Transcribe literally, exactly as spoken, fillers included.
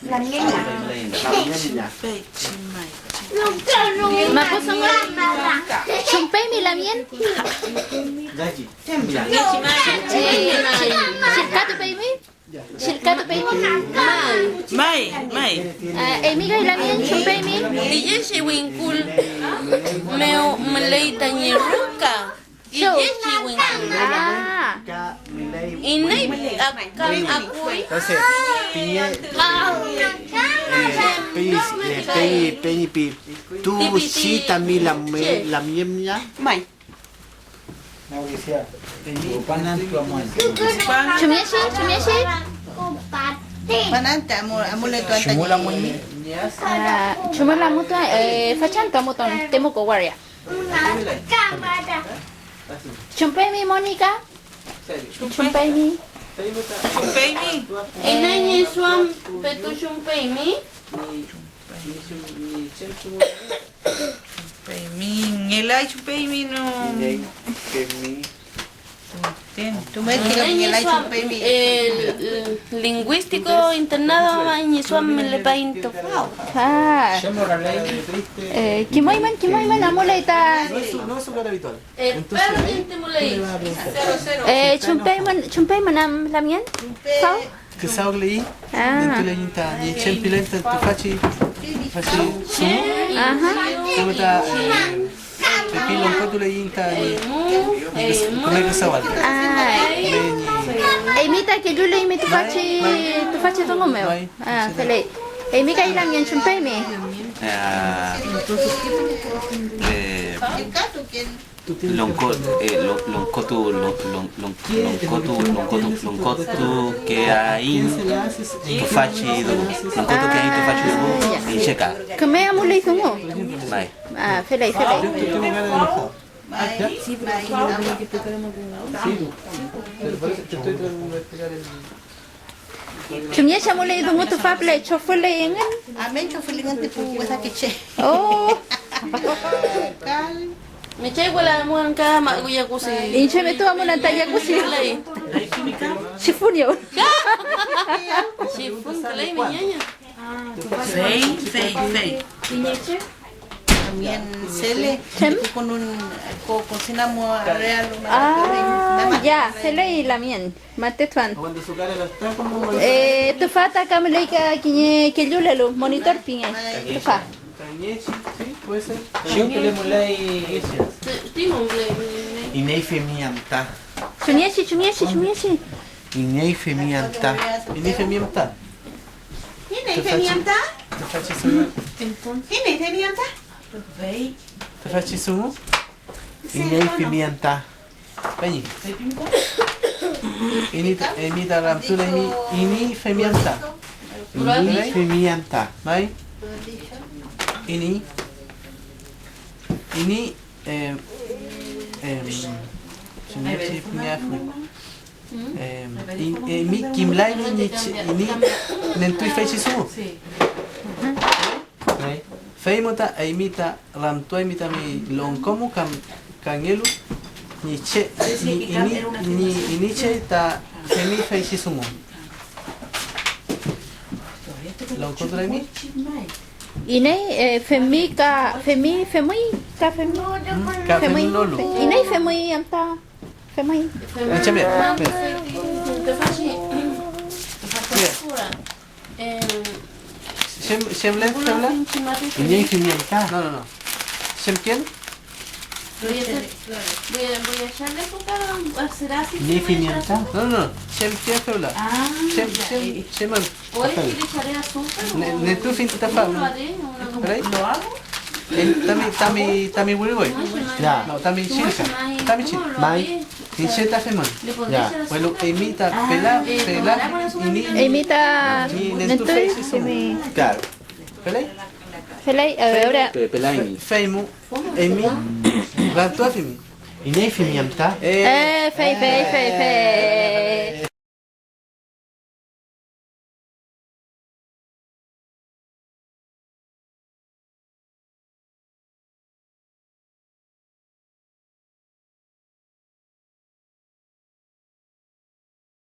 Lamngen ña. Lamngen ña. Mapu dungu. Chumpeymi lamngen. Chillkatupeymi. Chillkatupeymi. May, may. Ah, eymi kay lamngen chumpeymi. Tiyechi wingkul mew müley tañi ruka. Show. Tiyechi wingkul. Ah. Iney kam akuy. Entonces, piñe, eh, peñi, eh, peñi, peñi pi, tu si tami lam-, lamngen ña. May. Chumyechi, chumyechi. Panante amu-, amuletuan tañi. Ah, chumül amutuan, eh, fachantü amutuan, Temuco waria. Chumpeymi, Mónica. Chumpeymi. Chumpeymi. Iney ñi duam petu chumpeymi. Chumpeymi, ngelay chumpeymi, no. Iney ñi duam, eh, lingüístico internado may ñi duam mülepay tüfa. Ah. Eh, kimaymün, kimaymün, amuley ta. Eh, chumpeyman, chumpeyman am lamngen? Saw? Küdaw ley, ah, nentuleiñ tañi chem pilen ta tüfachi, tüfachi dungu. Aha. Tüfa ta, eh, pepi longkotuleiñ tañi, tañi küs-, küme küdawal. Ah. Küme ñi. Eymi ta kelluleymi tüfachi, tüfachi dungu mew. Ah, feley. Eymi kay lamngen, chumpeymi. Ah, eh, Longko-, eh, lo-, longkotu-, lo-, long-, longkotu-, longkotu-, longkotukeaiñ tüfachi dungu. Longkotukeaiñ tüfachi dungu, ah, ya, iñche ka. Küme amuley dungu. May. Ah, feley, feley. Chumngechi amuley dungu tüfa püle, chofüley engün. Amen, chofüley engün ti pu wesake che. Oh. Kal. Mi chay wela amuan ka ma-, jacuzzi. Iñche metu amunan ta jacuzzi. Chifunio. Chifun küley mi ñaña. Fey, fey, fey. También sele, chem, con un, co-, cocina mo-, real, ah, ya, feley lamngen, matetuan. Eh, tüfa ta ka müley ka kiñe kellulelu, monitor pinge, tüfa. Iney femi anta. Chumngechi, chumngechi, chumngechi. Iney femi anta. Iney femi anta. Iney femi anta. Tüfachi dungu. Iney femi anta. Tüfachi dungu. Iney femi anta. Peñi. Ini ta, ini ta ramtun eymi, ini femi anta. Ini femi anta. May. Ini. Ini, em, em, chumngechi pingeafuy. Em, in-, eymi kimlaymi ñi che-, ini nentuy feychi dungu. Fey, fey mu ta eymi ta ramtuaymi tami longko mu kam kangelu ñi che-, ñi ini, ñi ini che ta femi feychi dungu. Longko tulaymi? Iney, eh, femi ka, femi, femuy ka femi. Mm, ka femi, femi lolo. Iney femuy anta. Femay. Echa, mira, mira. Chem, chem len fewla? Iney femi anta. No, no, no. Chem ken? Voy a hacer, voy a, voy a echarle azúcar, será así. Iney femi anta. No, no, no. Chem ken fewla? Ah, chem, ya, chem, eh. Chem an. ¿Puedes que le echaré azúcar? Ne-, o netufiñ ta fa. ¿Cómo lo haré? ¿Una, cómo lo hago? Eh, tami, tami, tami wiriwoy. Ya. No, tami chilka. Tami chil. May. Iñche ta femün. Ya. Bueno, eymi ta pela, pela, ini, eymi ta ñi nentuy, nentuy, sí, sí. Claro. Feley? Feley, eh, ahora. Pe-, pelay mi. Fey mu, eymi, ramtuafimi. Iney femi anta? Eh, fey, fey, fey, fey.